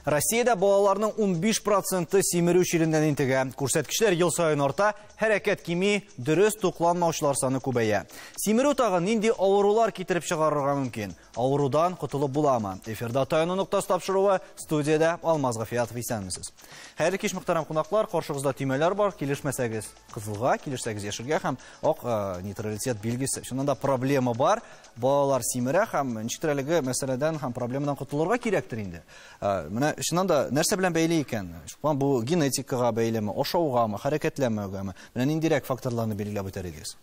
Россиядә балаларның 15% симерү чиреннән интегә. Күрсәткечләр ел саен арта, хәрәкәт кими, дөрес тукланмаучылар саны күбәя. Симерү тагын нинди авырулар китереп чыгарырга мөмкин? Авырудан котылып буламы? Эфирда Таяну ноктасы тапшыруы, студиядә Алмаз Гафиятов, исәнмесез. Хәерле кич, мөхтәрәм кунаклар, каршыгызда төймәләр бар, килешмәсәгез кызылга, килешсәгез яшелгә һәм ак нейтралитет билгесе. Чыннан да проблема бар, балалар симерә һәм ничектер әлеге мәсьәләдән һәм проблемадан котылырга кирәктер инде. Менә чыннан да нәрсә белән бәйле икән? Шулай бу генетикага бәйлеме, ашаугамы, хәрәкәтләнмәүгәме? Менә ниндирәк факторларны билгеләп үтәр идегез?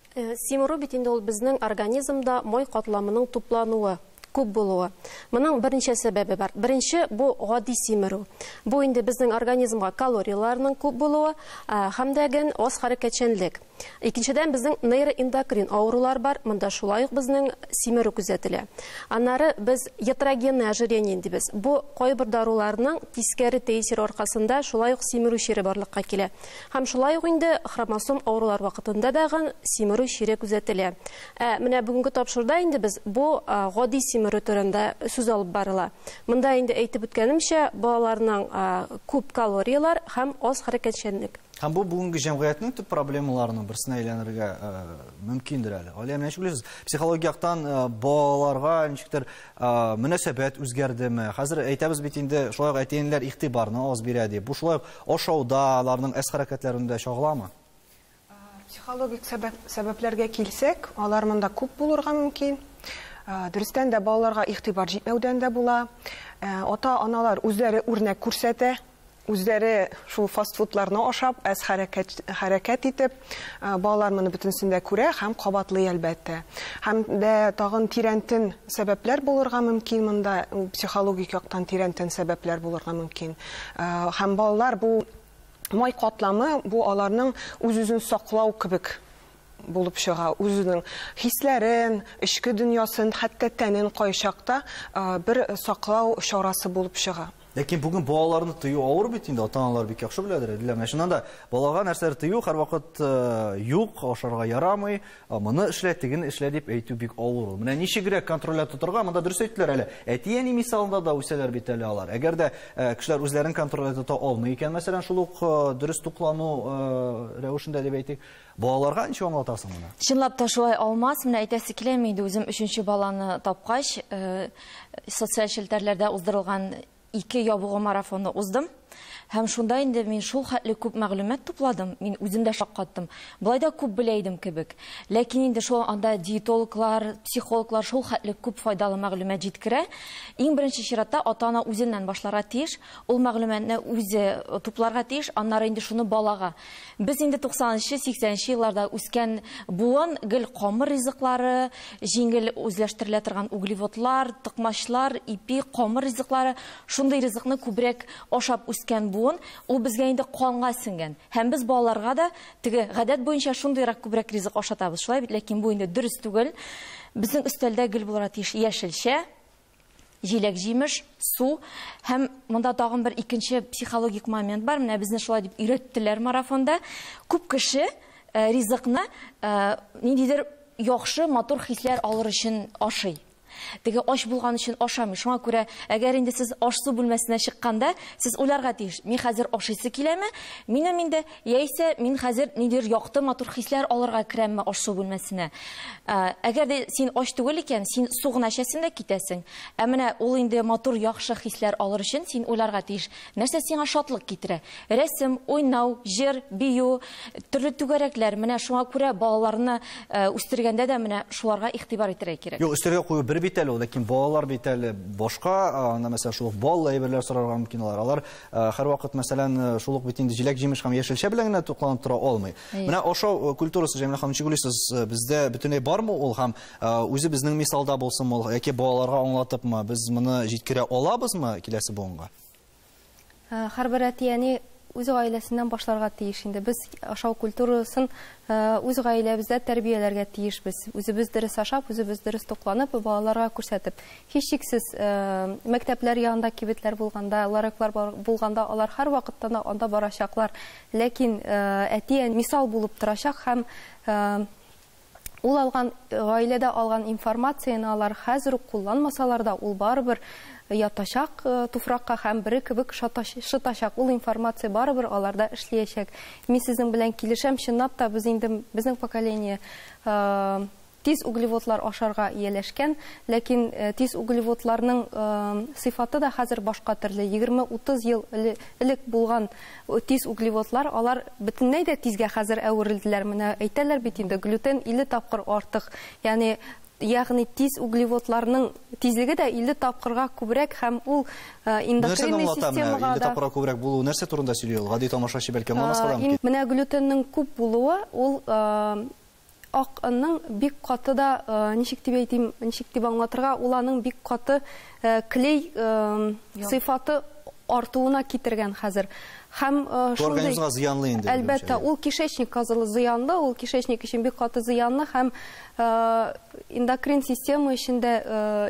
Симерү бит инде ул безнең организмда май катламының туплануы, күп булуы. Моның берничә сәбәбе бар. Беренче, бу гади симерү. Бу инде безнең организмга калорияләрнең күп булуы, һәм дә ген аз хәрәкәтчәнлек. Икенчедән, безнең нейроэндокрин авырулар бар. Монда шулай ук безнең симерү күзәтелә. Аннары без ятрогенное ожирение дибез. Бу кайбер даруларның тискәре тәэсире аркасында шулай ук симерү чире барлыкка килә. Һәм шулай ук инде хромосом авырулар вакытында дагы симерү чире күзәтелә. Менә бүгенге тапшыруда инде без бу гади симерү турында сүз алып барыла. Монда инде әйтеп үткәнемчә, балаларның күп калорияләр һәм аз хәрәкәтчәнлек. Һәм бу бүгенге җәмгыятьнең төп проблемаларының берсенә әйләнергә мөмкиндер әле. Алия, менә ничек уйлыйсыз, психологик яктан балаларга ничектер мөнәсәбәт үзгәрдеме? Хәзер әйтәбез бит инде, шулай ук әти-әниләр игътибарны аз бирә дип. Бу шулай ук ашауда, аларның эш хәрәкәтләрендә чагыламы? Психологик сәбәпләргә килсәк, алар монда күп булырга мөмкин. Дөрестән дә балаларга игътибар җитмәүдән дә була. Ата-аналар үзләре үрнәк күрсәтә, үзләре шул фастфудларны ашап, әз хәрәкәт итеп, балалар моны бөтенесен дә күрә һәм кабатлый әлбәттә. Һәм дә тагын тирәнтен сәбәпләр булырга мөмкин монда, психологик яктан тирәнтен сәбәпләр булырга мөмкин. Һәм балалар бу май катламы, бу аларның үз-үзен саклау кебек булып чыга, үзенең хисләрен, эчке дөньясын, хәтта тәнен кайчакта бер саклау чарасы булып чыга. Ләкин бүген балаларны тыю авыр бит инде, ата-аналар бик яхшы беләдер. Әдилә, менә чыннан да балага нәрсәләр тыю һәрвакыт юк, ашарга ярамый, моны эшлә, тегене эшлә дип әйтү бик авыр ул. Менә ничегрәк контрольдә тотарга, монда дөрес әйттеләр әле. Әти-әни мисалында да үсәләр бит әле алар. Әгәр дә кешеләр үзләрен контрольдә тота алмый икән, мәсәлән, шул ук дөрес туклану рәвешендә дип әйтик, балаларга ничек аңлатасың моны? Чынлап та шулай Алмаз, менә әйтәсе килә, мин инде үзем өченче баланы тапкач, социаль челтәрләрдә уздырылган 2 ябыгу марафоны уздым. Һәм шунда инде мин шул хәтле күп мәгълүмат тупладым, мин үзем дә шаккаттым. Болай да күп белә идем кебек. Ләкин инде шул анда диетологлар, психологлар шул хәтле күп файдалы мәгълүмат җиткерә. Иң беренче чиратта ата-ана үзеннән башларга тиеш, ул мәгълүматны үзе тупларга тиеш, аннары инде шуны балага. Без инде туксанынчы, сиксәненче елларда үскән буын гел камыр ризыклары, җиңел үзләштерелә торган углеводлар, токмачлар, ипи, камыр ризыклары, шундый ризыкны күбрәк ашап үскән буын, ул безгә инде канга сеңгән. Һәм без балаларга да теге гадәт буенча шундыйрак күбрәк ризык ашатабыз. Шулай бит, ләкин бу инде дөрес түгел. Безнең өстәлдә гел булырга тиеш яшелчә, җиләк-җимеш, су. Һәм монда тагын бер икенче психологик момент бар. Менә безне шулай дип өйрәттеләр марафонда. Күп кеше ризыкны ниндидер яхшы, матур хисләр алыр өчен ашый. Теге ач булган өчен ашамый. Шуңа күрә, әгәр инде сез аш-су бүлмәсенә чыкканда, сез уйларга тиеш. Мин хәзер ашыйсы киләме? Минем инде, яисә мин хәзер ниндидер якты, матур хисләр алырга керәмме аш-су бүлмәсенә? Әгәр дә син ач түгел икән, син су гына эчәсең дә китәсең. Ә менә ул инде матур, яхшы хисләр алыр өчен син уйларга тиеш. Нәрсә сиңа шатлык китерә? Рәсем, уйнау, җыр, бию, төрле түгәрәкләр. Менә шуңа күрә балаларны үстергәндә дә менә шуларга игътибар итәргә кирәк. Юк, өстәлгә кую бер бит әле ул, ләкин балалар бит әле башка, анда мәсәлән шул ук баллы әйберләр сорарга мөмкин алар. Алар һәрвакыт мәсәлән шул ук бит инде җиләк-җимеш һәм яшелчә белән генә тукланып тора алмый. Менә ашау культурасы, Җәмилә ханым, ничек уйлыйсыз, бездә бөтенләй бармы ул һәм үзе безнең мисалда булсынмы ул, яки балаларга аңлатыпмы, без моны җиткерә алабызмы киләсе буынга? Һәрбер әти-әни үз гаиләсеннән башларга тиеш инде. Без ашау культурасын үз гаиләбездә тәрбияләргә тиешбез. Үзебез дөрес ашап, үзебез дөрес тукланып, балаларга күрсәтеп. Һичшиксез, мәктәпләр янында кибетләр булганда, лареклар булганда, алар һәр вакытта да анда барачаклар. Ләкин әти-әни мисал булып торачак һәм ул гаиләдә алган информацияне алар хәзер үк кулланмасалар да, ул барыбер ятачак туфракка һәм бере кебек шытачак. Ул информация барыбер аларда эшләячәк. Мин сезнең белән килешәм, чынлап та без инде безнең поколение тиз углеводлар ашарга ияләшкән, ләкин тиз углеводларның сыйфаты да хәзер башка төрле. 20-30 ел элек булган тиз углеводлар, алар бөтенләй дә тизгә хәзер әверелделәр. Менә әйтәләр бит инде, глютен 50 тапкыр артык. Ягъни тиз углеводларның тизлеге дә 50 тапкырга күбрәк һәм ул эндокринный системага да 50 тапкырга күбрәк булу нәрсә турында сөйли ул? Гади тамашачы бәлки аңламаска да мөмкин. Менә глютенның күп булуы ул ак онның бик каты да, ничек дип әйтим, ничек дип аңлатырга, ул аның бик каты клей сыйфаты артуына китергән хәзер. Һәм шундый организмга зыянлы инде. Әлбәттә, ул кишечникка зыянлы, ул кишечник өчен бик каты зыянлы һәм эндокрин система өчен дә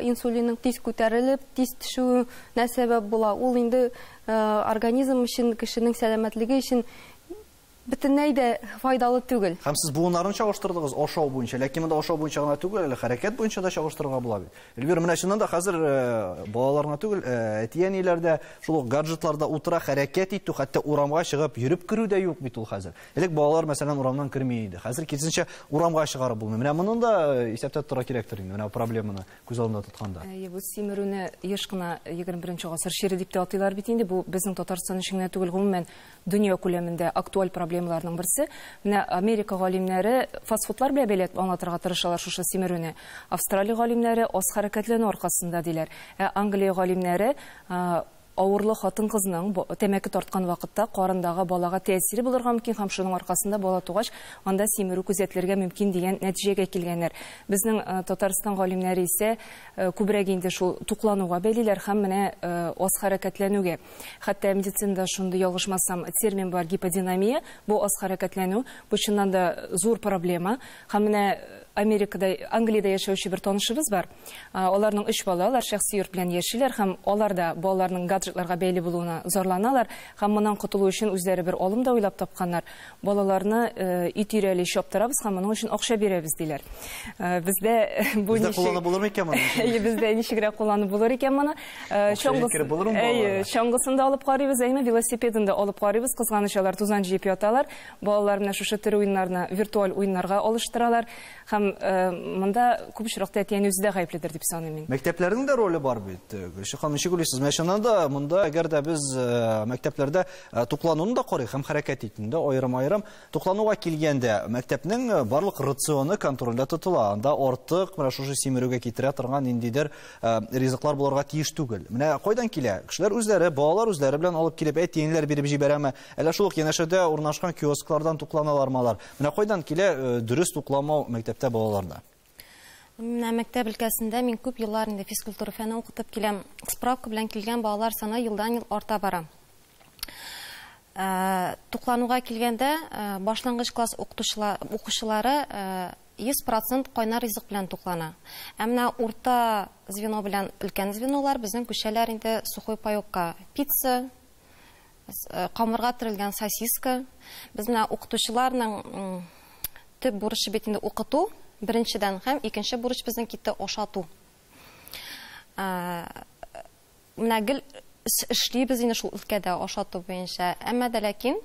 инсулинның тиз күтәрелеп, тиз төшүенә сәбәп була. Ул инде организм өчен, кешенең сәламәтлеге өчен бөтенләй дә файдалы түгел. Һәм сез буыннарын чагыштырдыгыз ашау буенча, ләкин монда ашау буенча гына түгел, әле хәрәкәт буенча да чагыштырырга була бит. Эльвира, менә чыннан да хәзер балалар гына түгел, әти-әниләр дә шул ук гаджетларда утыра, хәрәкәт итү, хәтта урамга чыгып йөреп керү дә юк бит ул хәзер. Элек балалар, мәсәлән, урамнан керми иде. Хәзер киресенчә урамга чыгарып булмый. Менә моны да исәптә тотарга кирәктер инде, менә проблеманы күз алдында тотканда. Бу симерүне еш кына 21 гасыр чире дип тә атыйлар бит инде. Бу безнең Татарстан өчен генә түгел, гомумән дөнья күләмендә актуаль проблемаларның берсе. Менә Америка галимнәре фастфудлар белән бәйләп аңлатырга тырышалар шушы симерүне. Австралия галимнәре аз хәрәкәтләнү аркасында диләр. Ә Англия галимнәре авырлы хатын-кызның тәмәке тарткан вакытта карындагы балага тәэсире булырга мөмкин һәм шуның аркасында бала тугач анда симерү күзәтелергә мөмкин дигән нәтиҗәгә килгәннәр. Безнең Татарстан галимнәре исә күбрәк инде шул туклануга бәйлиләр һәм менә аз хәрәкәтләнүгә. Хәтта медицинада шундый, ялгышмасам, термин бар гиподинамия, бу аз хәрәкәтләнү, бу чыннан да зур проблема. Һәм менә Америкада, Англиядә яшәүче бер танышыбыз бар. Аларның 3 бала, алар шәхси йорт белән яшиләр һәм алар да балаларның гаджетларга бәйле булуына зарланалар һәм моннан котылу өчен үзләре бер алым да уйлап тапканнар. Балаларны өй тирәли чаптырабыз һәм моның өчен акча бирәбез диләр. Бездә бу ничек кулланып булыр микән моны? Бездә ничегрәк кулланып булыр икән моны? Чаңгысын да алып карыйбыз, әйме велосипедын да алып карыйбыз. Кызганыч, алар тузан җыеп яталар. Балалар менә шушы төр уеннарны виртуаль уеннарга алыштыралар һәм монда күп очракта әти-әни үзе дә гаепледер дип саныйм мин. Мәктәпләрнең дә роле бар бит. Гөлших ханым, ничек уйлыйсыз? Менә чыннан да монда әгәр дә без мәктәпләрдә туклануны да карыйк һәм хәрәкәт итүне дә аерым-аерым. Туклануга килгәндә мәктәпнең барлык рационы контрольдә тотыла. Анда артык менә шушы симерүгә китерә торган ниндидер ризыклар булырга тиеш түгел. Менә кайдан килә? Кешеләр үзләре, балалар үзләре белән алып килеп, әти-әниләр биреп җибәрәме? Әллә шул ук янәшәдә урнашкан киосклардан тукланалармы алар? Менә кайдан килә дөрес тукламау мәктәптә балаларда? Менә мәктәп өлкәсендә мин күп еллар инде физкультура фәне укытып киләм. Справка белән килгән балалар саны елдан-ел арта бара. Туклануга килгәндә, башлангыч класс укучылары 100% кайнар ризык белән туклана. Ә менә урта звено белән өлкән звенолар безнең күчәләр инде сухой паёкка, пицца, камырга төрелгән сосиска. Без менә укытучыларның төп бурычы бит инде укыту, беренчедән, һәм икенче бурыч безнең китте ашату. Менә гел эшлибез инде шул өлкәдә ашату буенча. Әмма дә ләкин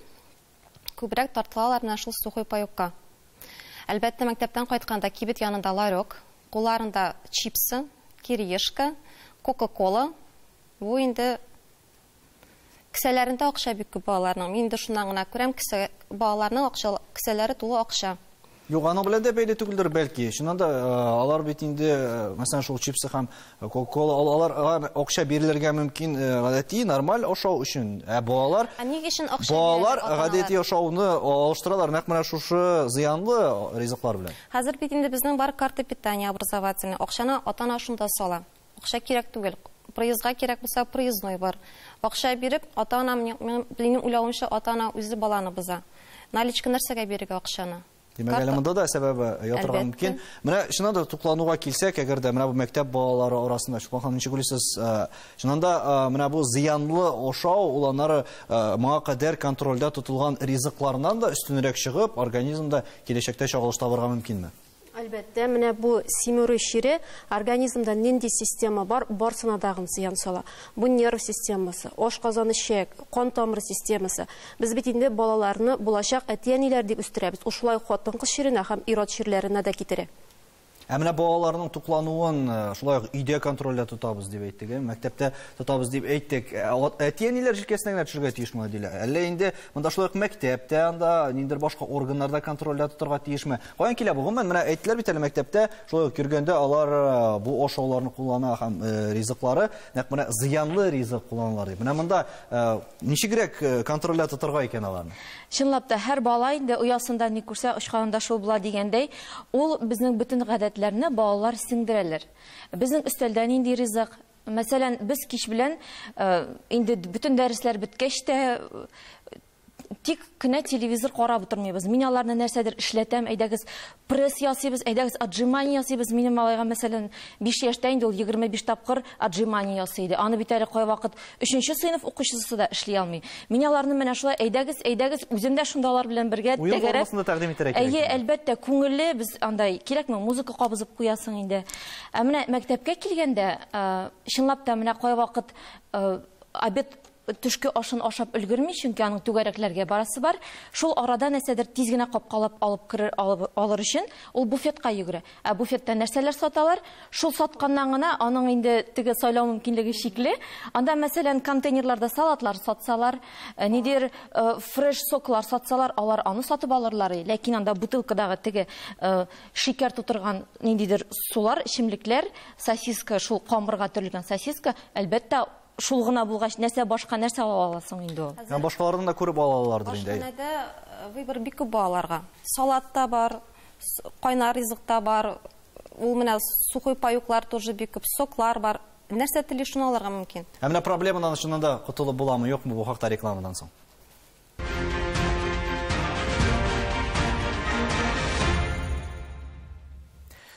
күбрәк тартылалар менә шул сухой паёкка. Әлбәттә, мәктәптән кайтканда кибет янында ларек, кулларында чипсы, кириешка, кока-кола. Бу инде кесәләрендә акча бик күп балаларның. Мин инде шуннан гына күрәм, кесә балаларның акча кесәләре тулы акча. Юк, аның белән дә бәйле түгелдер бәлки. Чыннан да алар бит инде, мәсәлән, шул чипсы һәм кока-кола, алар акча бирелергә мөмкин гадәти нормаль ашау өчен. Ә балалар, балалар гадәти ашауны алыштыралар нәкъ менә шушы зыянлы ризыклар белән. Хәзер бит инде безнең бар карта питания образовательный. Акчаны ата-ана шунда сала. Акча кирәк түгел. Проездга кирәк булса, проездной бар. Акча биреп, ата-ана, минем уйлавымча, ата-ана үзе баланы боза. Наличка нәрсәгә бирергә акчаны? Димәк, әле монда да сәбәбе ятырга мөмкин. Менә чыннан да туклануга килсәк, әгәр дә менә бу мәктәп балалары арасында, Чулпан ханым, ничек уйлыйсыз, чыннан да менә бу зыянлы ашау, ул аннары моңа кадәр контрольдә тотылган ризыклардан да өстенрәк чыгып, организмда киләчәктә чагылыш табарга мөмкинме? Әлбәттә, менә бу симерү чире организмда нинди система бар, барсына тагын зыян сала. Бу нерв системасы, ашказан-эчәк, кан тамыры системасы. Без бит инде балаларны булачак әти-әниләр дип үстерәбез. Ул шулай ук хатын-кыз чиренә һәм ир-ат чирләренә дә китерә. Ә менә балаларның туклануын шулай ук өйдә контрольдә тотабыз дип әйттек, мәктәптә тотабыз дип әйттек. Әти-әниләр җилкәсенә генә төшергә тиешме, Адилә? Әллә инде монда шулай ук мәктәптә, анда ниндидер башка органнарда контрольдә тотарга тиешме? Каян килә бу? Гомумән, менә әйттеләр бит әле, мәктәптә шулай ук йөргәндә алар бу ашауларны куллана һәм ризыклары нәкъ менә зыянлы ризык кулланалар дип. Менә монда ничегрәк контрольдә тотарга икән аларны? Чынлап та, һәр бала инде оясында ни күрсә, очканында шул була дигәндәй, ул безнең бөтен гадәтләрне балалар сеңдерәләр. Безнең өстәлдә нинди ризык? Мәсәлән, без кич белән инде бөтен дәресләр беткәч тә тик кенә телевизор карап утырмыйбыз. Мин аларны нәрсәдер эшләтәм, әйдәгез пресс ясыйбыз, әйдәгез отжимание ясыйбыз. Минем малайга, мәсәлән, 5 яшьтә инде ул 25 тапкыр отжимание ясый иде. Аны бит әле кайвакыт 3нче сыйныф укучысы да эшли алмый. Мин аларны менә шулай әйдәгез, әйдәгез, үзем дә шунда алар белән бергә тәгәрәп. Уен формасында тәкъдим итәргә кирәк. Әйе, әлбәттә, күңелле, без андай кирәкме, музыка кабызып куясың инде. Ә менә мәктәпкә килгәндә, чынлап та менә кайвакыт обед төшке ашын ашап өлгерми, чөнки аның түгәрәкләргә барасы бар. Шул арада нәрсәдер тиз генә капкалап алып керер, алып алыр өчен ул буфетка йөгерә. Ә буфетта нәрсәләр саталар? Шул сатканнан гына аның инде теге сайлау мөмкинлеге шикле. Анда, мәсәлән, контейнерларда салатлар сатсалар, нидер фреш соклар сатсалар, алар аны сатып алырлар. Ләкин анда бутылкадагы теге шикәр тутырган ниндидер сулар, эчемлекләр, сосиска, шул камырга төрелгән сосиска, әлбәттә, шул гына булгач, нәрсә башка нәрсә ала аласың инде ул? Һәм башкалардан да күреп ала алалардыр инде. Ашханәдә выбор бик күп балаларга. Салат та бар, кайнар ризык та бар, ул менә сухой паюклар тоже бик күп, соклар бар. Нәрсә тели, шуны алырга мөмкин. Ә менә проблемадан чыннан да котылып буламы, юкмы бу хакта рекламадан соң?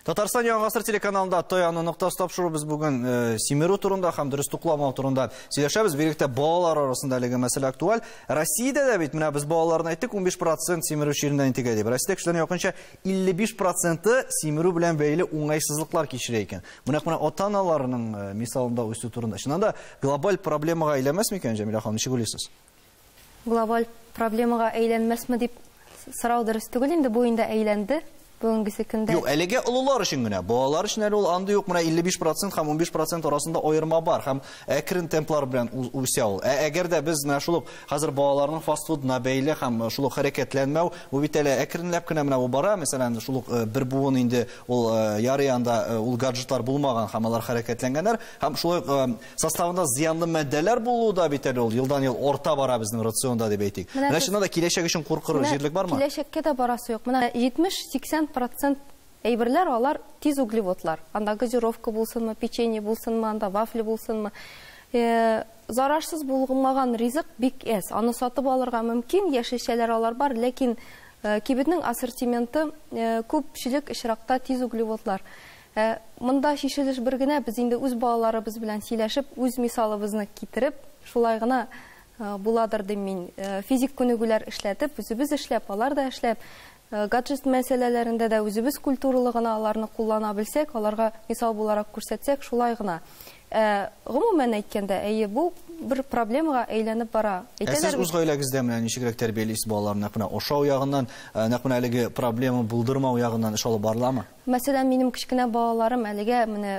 Татарстан Яңа Гасыр телеканалында Таяну ноктасы тапшыру. Без бүген симерү турында һәм дөрес тукламау турында сөйләшәбез. Бигрәк тә балалар арасында әлеге мәсьәлә актуаль. Россиядә дә бит менә без балаларны әйттек, 15% симерү чиреннән интегә дип. Россиядә кешеләрнең якынча 55% симерү белән бәйле уңайсызлыклар кичерә икән. Менә менә ата-аналарның мисалында үсү турында. Чыннан да глобаль проблемага әйләнмәс микән, Җәмилә ханым, ничек уйлыйсыз? Глобаль проблемага әйләнмәсме дип сорау дөрес түгел инде, бу инде әйләнде. Бүгенгесе көндә. Юк, әлегә олылар өчен генә, балалар өчен әле ул андый юк. Менә 55% һәм 15% арасында аерма бар һәм әкрен темплар белән үсә ул. Әгәр дә без менә шул ук хәзер балаларның фастфудына бәйле һәм шул ук хәрәкәтләнмәү, бу бит әле әкренләп кенә менә бу бара. Мәсәлән, шул ук бер буын инде ул ярый анда ул гаджетлар булмаган һәм алар хәрәкәтләнгәннәр һәм шулай ук составында зыянлы матдәләр булуы да бит әле ул елдан-ел арта бара безнең рационда дип әйтик. Менә чыннан да киләчәк өчен куркыр җирлек бармы? Киләчәккә дә барасы юк. Менә 70-80 процент әйберләр алар тиз углеводлар. Анда газировка булсынмы, печенье булсынмы, анда вафли булсынмы. Зарарсыз булмаган ризык бик әз. Аны сатып алырга мөмкин, яшелчәләр алар бар, ләкин кибетнең ассортименты күпчелек очракта тиз углеводлар. Монда чишелеш бер генә, без инде үз балаларыбыз белән сөйләшеп, үз мисалыбызны китереп, шулай гына буладыр дим мин. Физик күнегүләр эшләтеп, үзебез эшләп, алар да эшләп, гаджет мәсьәләләрендә дә үзебез культуралы гына аларны куллана белсәк, аларга мисал буларак күрсәтсәк, шулай гына. Гомумән әйткәндә, әйе, бу бер проблемага әйләнеп бара. Ә сез үз гаиләгездә менә ничегрәк тәрбиялисез балаларны, нәкъ менә ашау ягыннан, нәкъ менә әлеге проблема булдырмау ягыннан эш алып барыламы? Мәсәлән, минем кечкенә балаларым әлегә менә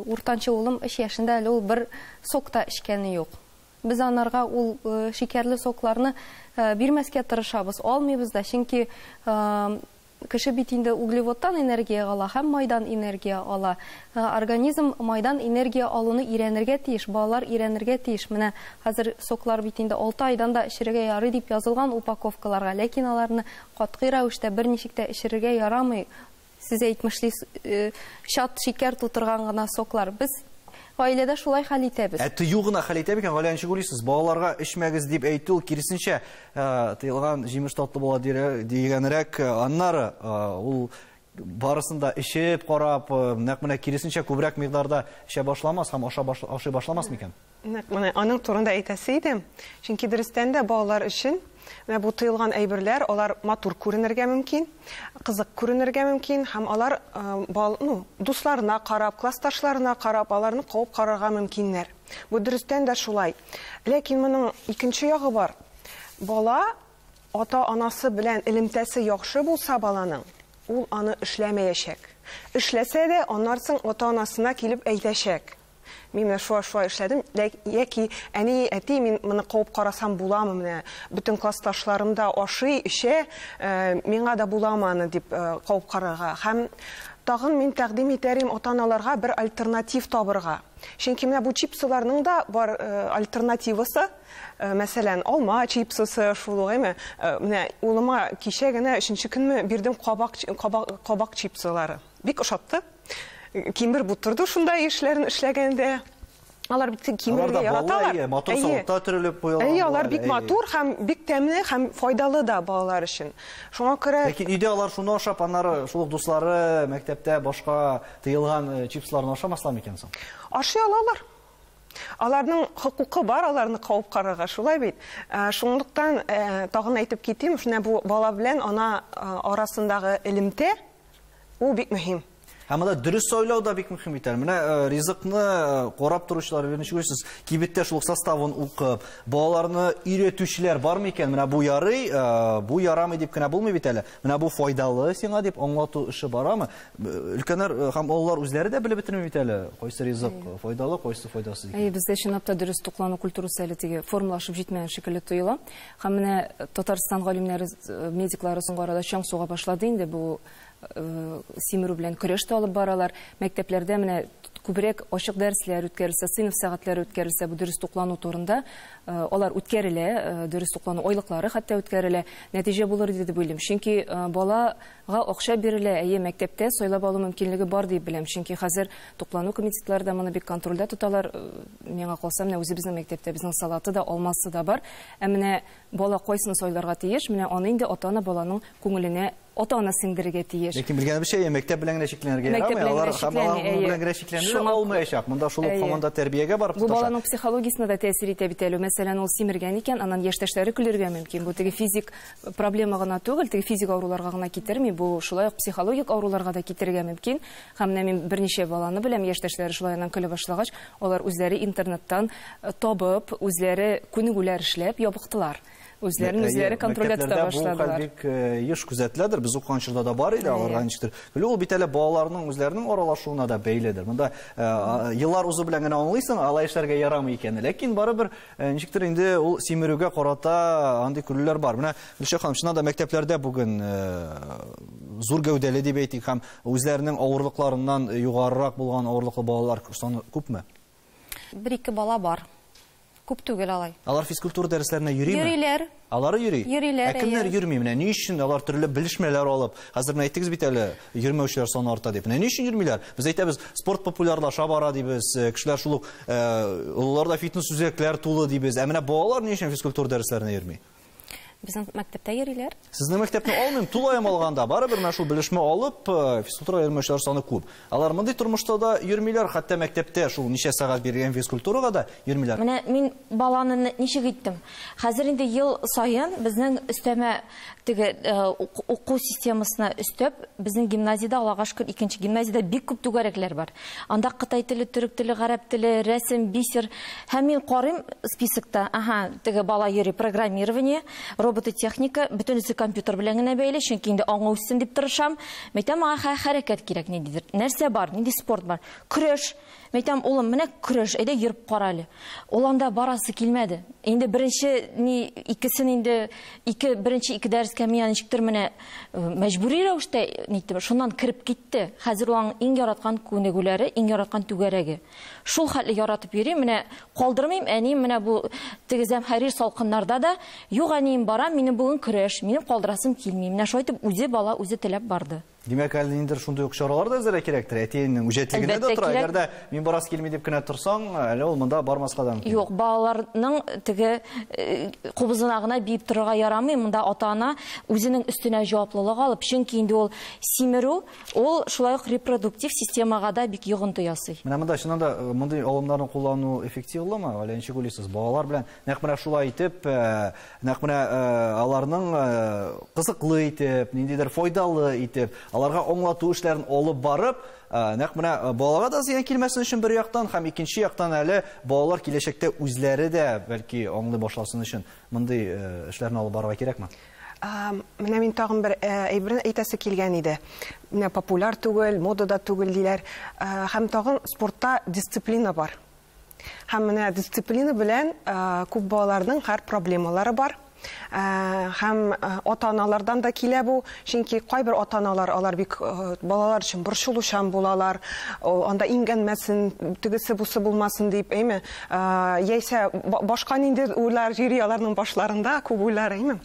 уртанчы улым 3 яшендә әле ул бер сок та эчкәне юк. Без анарга ул шикәрле сокларны бирмәскә тырышабыз, алмыйбыз да, чөнки кеше бит инде углеводтан энергия ала һәм майдан энергия ала. Организм майдан энергия алуны өйрәнергә тиеш, балалар өйрәнергә тиеш. Менә хәзер соклар бит инде 6 айдан да эчерергә ярый дип язылган упаковкаларга, ләкин аларны катгый рәвештә берничек тә эчерергә ярамый. Сез әйтмешли, чат шикәр тутырган гына соклар. Без гаиләдә шулай хәл итәбез. Ә тыю гына хәл итә микән? Гаилә ничек уйлыйсыз? Балаларга эчмәгез дип әйтү ул киресенчә, тыелган җимеш татлы була дигәнрәк. Аннары ул барысын да эчеп карап, нәкъ менә киресенчә күбрәк микъдарда эчә башламас һәм ашый башламас микән? Нәкъ менә аның турында әйтәсе идем. Чөнки дөрестән дә балалар өчен менә бу тыелган әйберләр, алар матур күренергә мөмкин, кызык күренергә мөмкин һәм алар ну, дусларына карап, классташларына карап, аларны кабып карарга мөмкиннәр. Бу дөрестән дә шулай. Ләкин моның икенче ягы бар. Бала ата-анасы белән элемтәсе яхшы булса баланың, ул аны эшләмәячәк. Эшләсә дә, аннан соң ата-анасына килеп әйтәчәк. Мин менә шулай эшләдем, яки әни, әти, мин моны кабып карасам буламы, менә бөтен классташларым да ашый, эчә, миңа да буламы аны дип кабып карарга. Һәм тагын мин тәкъдим итәрем ата-аналарга бер альтернатив табырга. Чөнки менә бу чипсыларның да бар альтернативасы, мәсәлән, алма чипсысы шул ук, әйме? Менә улыма кичә генә өченче көнме бирдем кабак чипсылары. Бик ошатты. Кимер бутырды шунда эшләрен эшләгәндә. Алар бит кимергә яраталар. Матур савытта төрелеп куелган. Әйе, алар бик матур һәм бик тәмле һәм файдалы да балалар өчен. Шуңа күрә Ләкин өйдә алар шуны ашап, аннары шул ук дуслары мәктәптә башка тыелган чипсларны ашамаслар микән соң? Ашый алалар. Аларның хокукы бар, аларны кабып карарга, шулай бит. Шунлыктан тагын әйтеп китим, менә бу бала белән ана арасындагы элемтә ул бик мөһим. Һәм монда дөрес сайлау да бик мөһим бит әле. Менә ризыкны карап торучылар, ничек уйлыйсыз, кибеттә шул составын укып, балаларны өйрәтүчеләр бар микән? Менә бу ярый, бу ярамый дип кенә булмый бит әле. Менә бу файдалы сиңа дип аңлату эше барамы? Өлкәннәр һәм олылар үзләре дә белеп бетерми бит әле, кайсы ризык файдалы, кайсы файдасыз икән. Әйе, бездә чынлап та дөрес туклану культурасы әле теге формалашып җитмәгән шикелле тоела. Һәм менә Татарстан галимнәре, медиклары соңгы арада чаң суга башлады инде бу симерү белән көрәш тә алып баралар. Мәктәпләрдә менә күбрәк ачык дәресләр үткәрелсә, сыйныф сәгатьләре үткәрелсә, бу дөрес туклану турында алар үткәрелә, дөрес туклану айлыклары хәтта үткәрелә. Нәтиҗә булыр дип уйлыйм. Чөнки балага акча бирелә, әйе, мәктәптә сайлап алу мөмкинлеге бар дип беләм. Чөнки хәзер туклану комитетлары да моны бик контрольдә тоталар. Миңа калса, менә үзебезнең мәктәптә безнең салаты да, алмасы да бар. Ә менә бала кайсын сайларга тиеш, менә аны инде ата-ана баланың күңеленә ата-ана сеңдерергә тиеш. Ләкин белгәнебезчә, мәктәп белән генә чикләнергә ярамый, алар белән генә чикләнергә алмаячак. Монда шул ук һаман да тәрбиягә барып тоташа. Бу баланың психологиясенә дә тәэсир итә бит әле. Мәсәлән, ул симергән икән, аннан яшьтәшләре көлергә мөмкин. Бу теге физик проблема гына түгел, теге физик авыруларга гына китерми, бу шулай ук психологик авыруларга да китерергә мөмкин. Һәм менә мин берничә баланы беләм, яшьтәшләре шулай аннан көлә башлагач, алар үзләре интернеттан табып, үзләре күнегүләр эшләп ябыктылар. Үзләрен үзләре контрольдә тота башладылар. Бу хәл бик еш күзәтеләдер. Без укыган чорда да бар иде, аларга ничектер. Көлү ул бит әле балаларның үзләренең аралашуына да бәйледер. Монда еллар узу белән генә аңлыйсың, алай эшләргә ярамый икән. Ләкин барыбер ничектер инде ул симерүгә карата андый көлүләр бар. Менә Гөлшат ханым, чыннан да мәктәпләрдә бүген зур гәүдәле дип әйтик һәм үзләренең авырлыкларыннан югарырак булган авырлыклы балалар саны күпме? Бер-ике бала бар. Күп түгел алай. Алар физкультура дәресләренә йөрими? Йөриләр. Алары йөри? Йөриләр, Ә кемнәр йөрми? Менә ни өчен алар төрле белешмәләр алып, хәзер менә әйттегез бит әле, йөрмәүчеләр саны арта дип. Менә ни өчен йөрмиләр? Без әйтәбез, спорт популярлаша бара дибез, кешеләр шул ук олыларда фитнес үзәкләр тулы дибез. Ә менә балалар ни өчен физкультура дәресләренә йөрми? Безнең мәктәптә йөриләр. Сезнең мәктәпне алмыйм, тулаем алганда барыбер менә шул белешмә алып, физкультура йөрмәүчеләр саны күп. Алар мондый тормышта да йөрмиләр, хәтта мәктәптә шул ничә сәгать бирелгән физкультурага да йөрмиләр. Менә мин баланы ничек иттем? Хәзер инде ел саен безнең өстәмә теге уку системасына өстәп, безнең гимназиядә, Аллага шөкер, икенче гимназиядә бик күп түгәрәкләр бар. Анда кытай теле, төрек теле, гарәп теле, рәсем, бисер. Һәм мин карыйм списокта, аһа, теге бала йөри программирование, робототехника, бөтенесе компьютер белән генә бәйле, чөнки инде аңы үссен дип тырышам. Мәйтәм, аңа хәрәкәт кирәк ниндидер. Нәрсә бар, нинди спорт бар? Көрәш. Мәйтәм, улым, менә көрәш, әйдә йөреп кара әле. Ул анда барасы килмәде. Инде беренче ни икесен инде ике беренче ике дәрескә мин ничектер менә мәҗбүри рәвештә ниттем. Шуннан кереп китте. Хәзер ул аның иң яраткан күнегүләре, иң яраткан түгәрәге. Шул хәтле яратып йөри, менә калдырмыйм, әнием менә бу теге зәмһәрир салкыннарда да, юк, әнием, барам, минем бүген көрәш, минем калдырасым килми. Менә шулай итеп үзе бала үзе теләп барды. Димәк, әле ниндидер шундый ук чаралар да әзерләргә кирәктер. Әти-әнинең үҗәтлегенә дә тора. Әгәр дә мин барасы килми дип кенә торсаң, әле ул монда бармаска да мөмкин. Юк, балаларның теге кубызына гына биеп торырга ярамый. Монда ата-ана үзенең өстенә җаваплылык алып, чөнки инде ул симерү, ул шулай ук репродуктив системага да бик йогынты ясый. Менә монда чыннан да мондый алымнарны куллану эффективлымы? Әллә ничек уйлыйсыз? Балалар белән нәкъ менә шулай итеп, нәкъ менә аларның кызыклы итеп, ниндидер файдалы итеп, аларга аңлату эшләрен алып барып, нәкъ менә балага да зыян килмәсен өчен бер яктан, һәм икенче яктан әле балалар киләчәктә үзләре дә бәлки аңлый башласын өчен мондый эшләрне алып барырга кирәкме? Менә мин тагын бер әйберне әйтәсе килгән иде. Менә популяр түгел, модада түгел диләр. Һәм тагын спортта дисциплина бар. Һәм менә дисциплина белән күп балаларның һәр проблемалары бар. Һәм ата-аналардан да килә бу, чөнки кайбер ата-аналар алар бик балалар өчен борчылучан булалар, анда имгәнмәсен, тегесе бусы булмасын дип, әйме? Яисә башка нинди уйлар йөри аларның башларында, күп уйлар, әйме?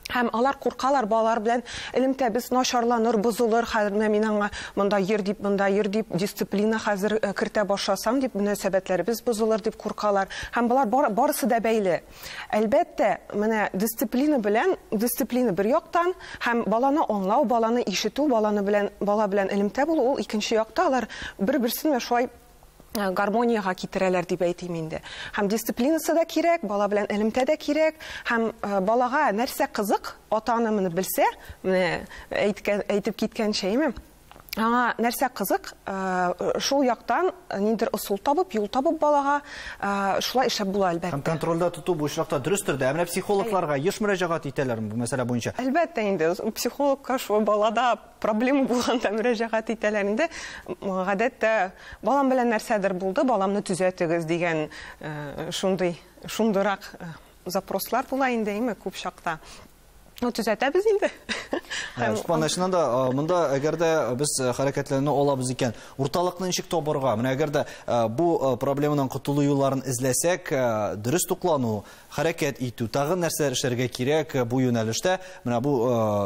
Һәм алар куркалар, балалар белән элемтәбез начарланыр, бозылыр, хәзер менә мин аңа монда йөр дип, монда йөр дип, дисциплина хәзер кертә башласам дип, мөнәсәбәтләребез бозылыр дип куркалар. Һәм болар барысы да бәйле. Әлбәттә, менә дисциплина белән, дисциплина бер яктан, һәм баланы аңлау, баланы ишетү, бала белән элемтә булу, ул икенче якта, алар бер-берсен менә шулай гармониягә китерәләр дип әйтим инде. Һәм дисциплинасы да кирәк, бала белән элемтә дә кирәк, һәм балага нәрсә кызык, ата-ана моны белсә, менә әйтеп киткәнчә, әйме? Аңа нәрсә кызык, шул яктан ниндидер ысул табып, юл табып балага, шулай эшләп була, әлбәттә. Һәм контрольдә тоту бу очракта дөрестер дә. Ә менә психологларга еш мөрәҗәгать итәләрме бу мәсьәлә буенча? Әлбәттә инде, психологка шул балада проблема булганда мөрәҗәгать итәләр инде. Гадәттә, балам белән нәрсәдер булды, баламны төзәтегез дигән шундыйрак запрослар була инде, әйме, күп чакта. Ну, төзәтәбез инде. Чулпан, чыннан да, монда әгәр дә без хәрәкәтләрне алабыз икән, урталыкны ничек табарга? Менә әгәр дә бу проблемадан котылу юлларын эзләсәк, дөрес туклану, хәрәкәт итү, тагын нәрсәләр эшләргә кирәк бу юнәлештә, менә бу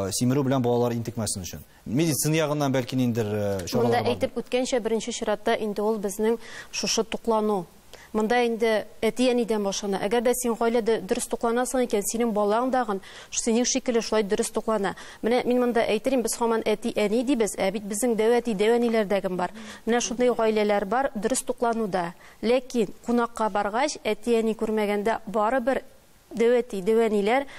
симерү белән балалар интекмәсен өчен. Медицина ягыннан бәлки ниндидер чаралар Монда бардыр. әйтеп үткәнчә, беренче чиратта инде ул безнең шушы туклану. Монда инде әти-әнидән башлана. Әгәр дә син гаиләдә дөрес тукланасың икән, синең балаң дагын синең шикелле шулай дөрес туклана. Менә мин монда әйтерим, без һаман әти-әни дибез, ә бит безнең дәү әти, дәү әниләр дә кем бар. Менә шундый гаиләләр бар дөрес туклануда. Ләкин кунакка баргач, әти-әни күрмәгәндә барыбер дәү әти, дәү әниләр,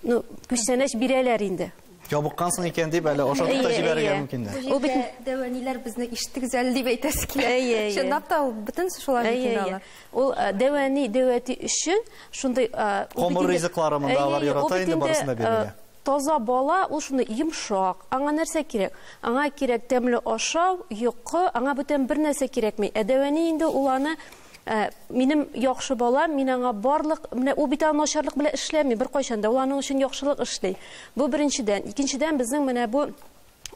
ну, күчтәнәч бирәләр инде. Ябыккансың икән дип әле ашатып та җибәрергә мөмкин дә. Ул бит Дәү әниләр безне ишеттегез әле дип әйтәсе килә. Чынлап та ул бөтен шулай бит инде алар. Ул дәү әни, дәү әти өчен шундый, ул Камыр бит инде ризыклары монда алар ярата инде барысын да бирергә. Таза бала, ул шундый йомшак. Аңа нәрсә кирәк? Аңа кирәк тәмле ашау, йокы, аңа бүтән бер нәрсә кирәкми. Ә дәү әни инде ул аны, минем яхшы балам, мин аңа барлык, менә ул бит аңа начарлык белән эшләми бер кайчан да, ул аның өчен яхшылык эшли. Бу беренчедән. Икенчедән, безнең менә бу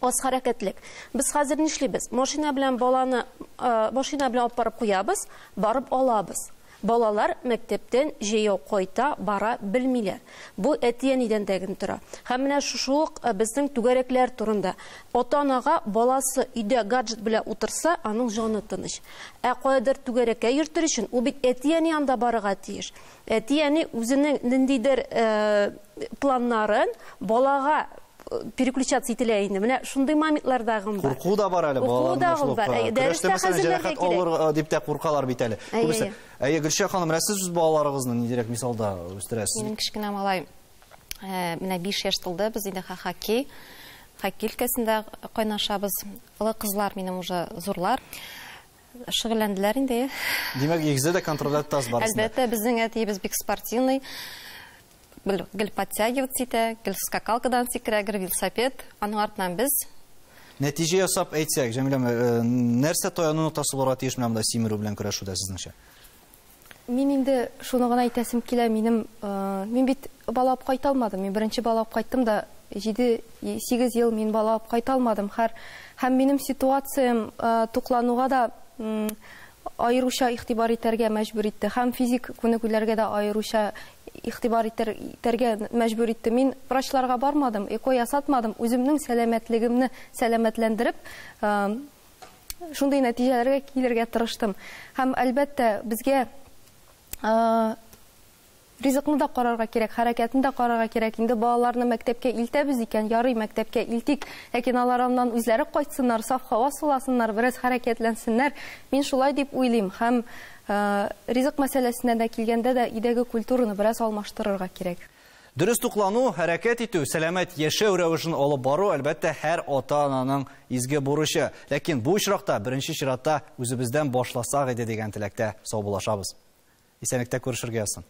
аз хәрәкәтлек. Без хәзер нишлибез? Машина белән баланы, машина белән алып барып куябыз, барып алабыз. Балалар мәктәптән җәяү кайта бара белмиләр. Бу әти-әнидән дә генә тора. Һәм менә шушы ук безнең түгәрәкләр турында. Ата-анага баласы өйдә гаджет белән утырса, аның җаны тыныч. Ә каядыр түгәрәккә йөртер өчен ул бит әти-әни анда барырга тиеш. Әти-әни үзенең ниндидер планнарын балага переключаться ителә инде. Менә шундый моментлар да бар. Курку да бар әле, Курку балаларның да шул бар. ук, Әй, көрәштә дәрестә мәсәлән, хәзерләргә җәрәхәт кирәк. алыр дип тә куркалар бит әле. Әй, Күбесе. әй, Әйе, Гөлшә ханым, менә сез үз балаларыгызны ниндирәк мисалда үстерәсез? Минем кечкенә малай менә 5 яшь тулды, без инде хоккей өлкәсендә кайнашабыз. Олы кызлар минем уже зурлар. Шөгыльләнделәр инде. Димәк, икесе дә контрольдә тотасыз барысын да. Әлбәттә, безнең әтиебез бик спортивный. Гел подтягиваться итә, гел скакалкадан сикерә, гел велосипед. Аның артыннан без. Нәтиҗә ясап әйтсәк, Җәмилә, нәрсә таяну ноктасы булырга тиеш менә монда симерү белән көрәшүдә сезнеңчә? Мин инде шуны гына әйтәсем килә, мин бит бала алып кайта алмадым. Мин беренче бала алып кайттым да, 7-8 ел мин бала алып кайта алмадым. Һәм минем ситуациям туклануга да аеруча игътибар итәргә мәҗбүр итте һәм физик күнегүләргә дә аеруча игътибар итәргә мәҗбүр итте. Мин врачларга бармадым, ЭКО ясатмадым, үземнең сәламәтлегемне сәламәтләндереп, шундый нәтиҗәләргә килергә тырыштым. Һәм әлбәттә безгә ризыкны да карарга кирәк, хәрәкәтне дә карарга кирәк. Инде балаларны мәктәпкә илтәбез икән, ярый, мәктәпкә илтик. Ләкин алар аннан үзләре кайтсыннар, саф һава суласыннар, бераз хәрәкәтләнсеннәр. Мин шулай дип уйлыйм. Һәм ризык мәсьәләсенә дә килгәндә дә өйдәге культураны бераз алмаштырырга кирәк. Дөрес туклану, хәрәкәт итү, сәламәт яшәү рәвешен алып бару, әлбәттә, һәр ата-ананың изге бурычы. Ләкин бу очракта беренче чиратта үзебездән башласак иде дигән теләктә саубуллашабыз. Исәнлектә күрешергә язсын.